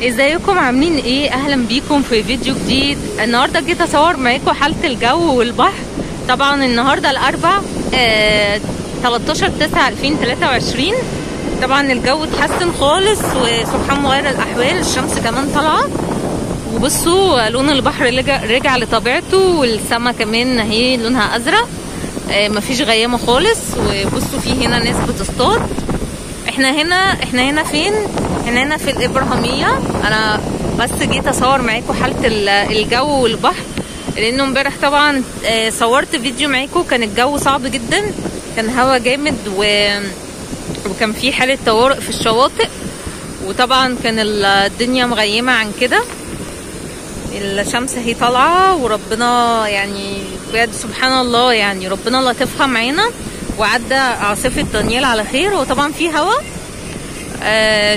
ازيكم عاملين ايه؟ اهلا بيكم في فيديو جديد. النهارده جيت اصور معاكم حاله الجو والبحر. طبعا النهارده الاربع 13/9/2023. طبعا الجو اتحسن خالص وسبحان مغير الاحوال، الشمس كمان طالعه، وبصوا لون البحر رجع لطبيعته، والسما كمان اهي لونها ازرق، مفيش غيامه خالص. وبصوا في هنا ناس بتصطاد. احنا هنا فين؟ احنا هنا في الابراهيمية. انا بس جيت اصور معاكم حاله الجو والبحر، لانه امبارح طبعا صورت فيديو معاكم كان الجو صعب جدا، كان هوا جامد وكان في حاله طوارئ في الشواطئ، وطبعا كان الدنيا مغيمه عن كده. الشمس هي طالعه، وربنا يعني بجد سبحان الله، يعني ربنا لطفها معانا وعدى عاصفة دانيال على خير. وطبعا في هوا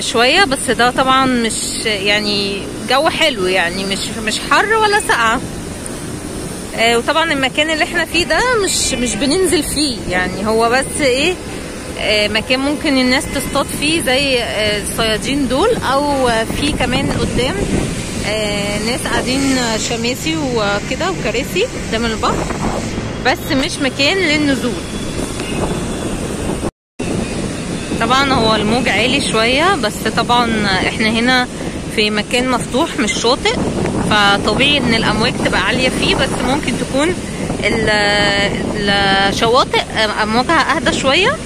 شوية، بس ده طبعا مش يعني جو حلو، يعني مش حر ولا ساقعه. وطبعا المكان اللي احنا فيه ده مش بننزل فيه، يعني هو بس ايه، مكان ممكن الناس تصطاد فيه زي الصيادين دول، او في كمان قدام ناس قاعدين شماسي وكده وكراسي قدام البحر، بس مش مكان للنزول. طبعا هو الموج عالي شوية، بس طبعا احنا هنا في مكان مفتوح مش شاطئ، فطبيعي ان الامواج تبقى عالية فيه، بس ممكن تكون الشواطئ امواجها اهدى شوية.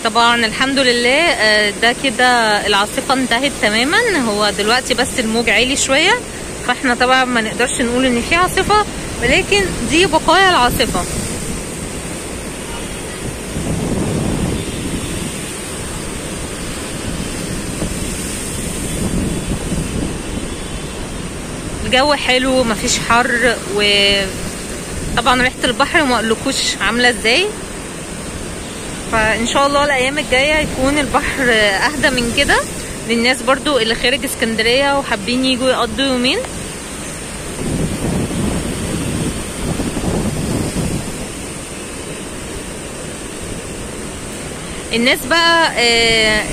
طبعا الحمد لله ده كده العاصفة انتهت تماما. هو دلوقتي بس الموج عالي شوية، فاحنا طبعا ما نقدرش نقول ان في عاصفة، ولكن دي بقايا العاصفة. الجو حلو، مفيش حر، وطبعا ريحة البحر ما اقولكوش عاملة ازاي. فان شاء الله الايام الجاية يكون البحر اهدى من كده، للناس برضو اللي خارج اسكندرية وحابين يجوا يقضوا يومين. الناس بقى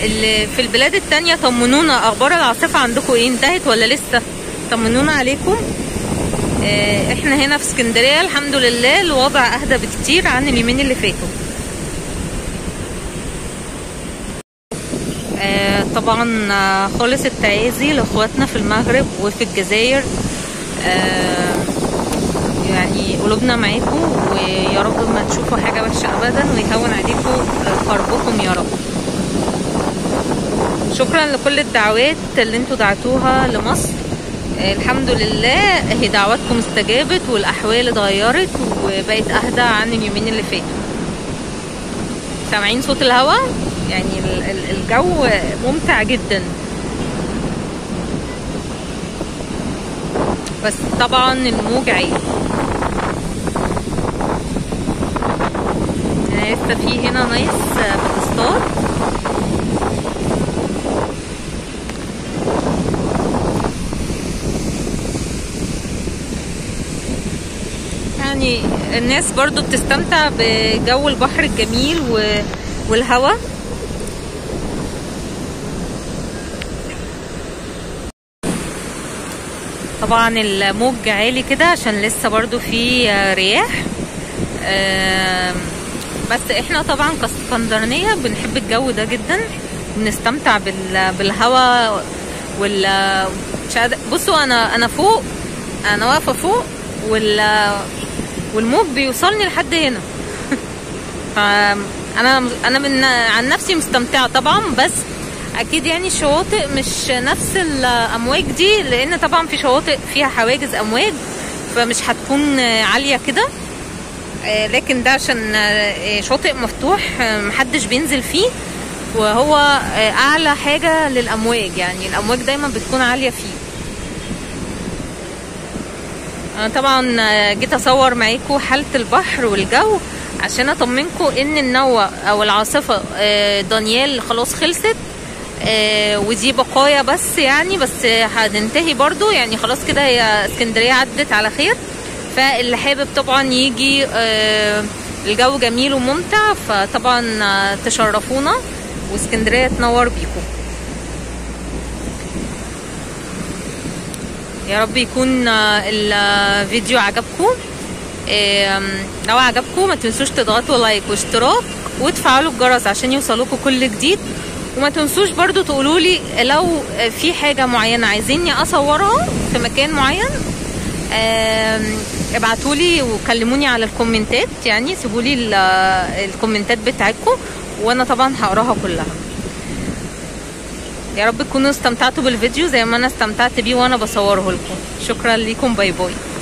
اللي في البلاد التانية طمنونا، اخبار العاصفة عندكم ايه؟ انتهت ولا لسه؟ طمنونا عليكم. احنا هنا في اسكندرية الحمد لله الوضع اهدى بكتير عن اليومين اللي فاتوا. طبعا خالص التعازي لاخواتنا في المغرب وفي الجزائر، يعني قلوبنا معاكم، ويا رب ما تشوفوا حاجة وحشة ابدا، ويهون عليكم كربكم يا رب. شكرا لكل الدعوات اللي انتوا دعتوها لمصر، الحمد لله هي دعواتكم استجابت والاحوال اتغيرت وبقت اهدى عن اليومين اللي فاتوا. سامعين صوت الهواء؟ يعني الجو ممتع جدا، بس طبعا الموج عالي. لسه في هنا ناس بتصطاد. يعني الناس برضو بتستمتع بجو البحر الجميل والهواء. طبعا الموج عالي كده عشان لسه برضو في رياح، بس احنا طبعا كاسكندرانية بنحب الجو ده جدا، بنستمتع بالهواء وال بصوا انا فوق، انا واقفة فوق والموج بيوصلني لحد هنا. فانا انا من عن نفسي مستمتعه طبعا، بس اكيد يعني الشواطئ مش نفس الامواج دي، لان طبعا في شواطئ فيها حواجز امواج فمش هتكون عالية كده، لكن ده عشان شاطئ مفتوح محدش بينزل فيه، وهو اعلى حاجة للامواج، يعني الامواج دايما بتكون عالية فيه. انا طبعا جيت اصور معاكم حاله البحر والجو عشان اطمنكم ان النوة او العاصفة دانيال خلاص خلصت، ودي بقايا بس، يعني بس هننتهي برضو، يعني خلاص كده هي اسكندرية عدت على خير. فاللي حابب طبعا يجي، الجو جميل وممتع، فطبعا تشرفونا. واسكندرية تنور بيكم. يا رب يكون الفيديو عجبكم. لو عجبكم ما تنسوش تضغطوا like واشتراك وتفعلوا الجرس عشان يوصلوكم كل جديد. وما تنسوش برضو تقولولي لو في حاجة معينة عايزيني اصورها في مكان معين، ابعتولي وكلموني على الكومنتات، يعني سيبولي الكومنتات بتاعتكم وانا طبعا هقراها كلها. يا رب تكونوا استمتعتوا بالفيديو زي ما انا استمتعت بيه وانا بصورة لكم. شكرا لكم، bye bye.